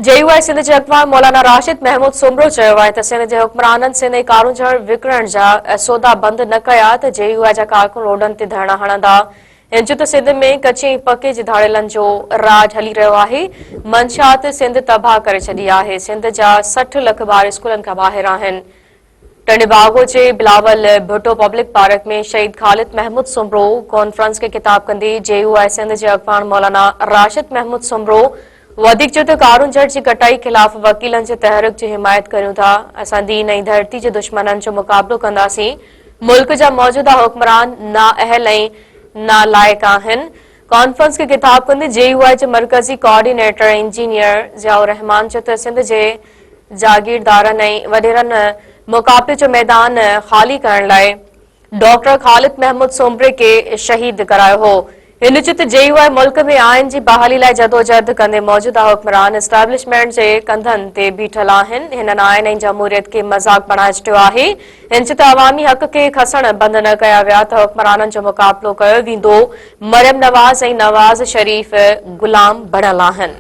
جي يو آء سنڌ جي اڳواڻ مولانا راشد محمود سومرو چيو آهي ته سنڌ جي حڪمرانن سنڌ ۽ ڪارونجهر وڪڻڻ جا سودا بند نه ڪيا ته جي يو آء جا ڪارڪن روڊن تي ڌرڻا هڻندا. هن چيو ته سنڌ ۾ ڪچي ۽ پڪي جي ڌاڙيلن جو راڄ هلي رهيو آهي، منشيات سنڌ تباهه ڪري ڇڏي آهي، سنڌ جا 60 لک ٻار اسڪولن کان ٻاهر آهن. ٽنڊي باگو جي بلاول ڀٽو پبلڪ پارڪ ۾ شهيد خالد محمود سومرو ڪانفرنس کي خطاب ڪندي جي يو آء سنڌ جي اڳواڻ مولانا راشد محمود سومرو وڌيڪ چيو ته ڪارونجهر جي ڪٽائي خلاف وڪيلن جي تحرڪ جي حمايت ڪريون ٿا، اسان دين ۽ ڌرتي جي دشمنن جو مقابلو ڪنداسين، ملڪ جا موجوده حڪمران نااهل ۽ نالائق آهن. ڪانفرنس کي خطاب ڪندي جي يو آء جي مرڪزي ڪوآرڊينيٽر انجنيئر ضياء الرحمان چيو ته سنڌ جي جاگيردارن ۽ وڏيرن مقابلي جو ميدان خالي ڪرڻ لاء ڊاڪٽر خالد محمود سومري کي شهيد ڪرايو هو. هن چيو ته جي يو آء ملڪ ۾ آئين جي بحالي لاء جدوجهد ڪندي موجوده حڪمران اسٽيبلشمينٽ جي ڪنڌن تي بيٺل آهن، هنن آئين ۽ جمهوريت کي مذاق بڻائي ڇڏيو آهي. هن چيو ته عوامي حق کي کسڻ بند نه ڪيا ويا ته حڪمرانن جو مقابلو ڪيو ويندو، مريم نواز ۽ نواز شريف غلام بڻيل آهن.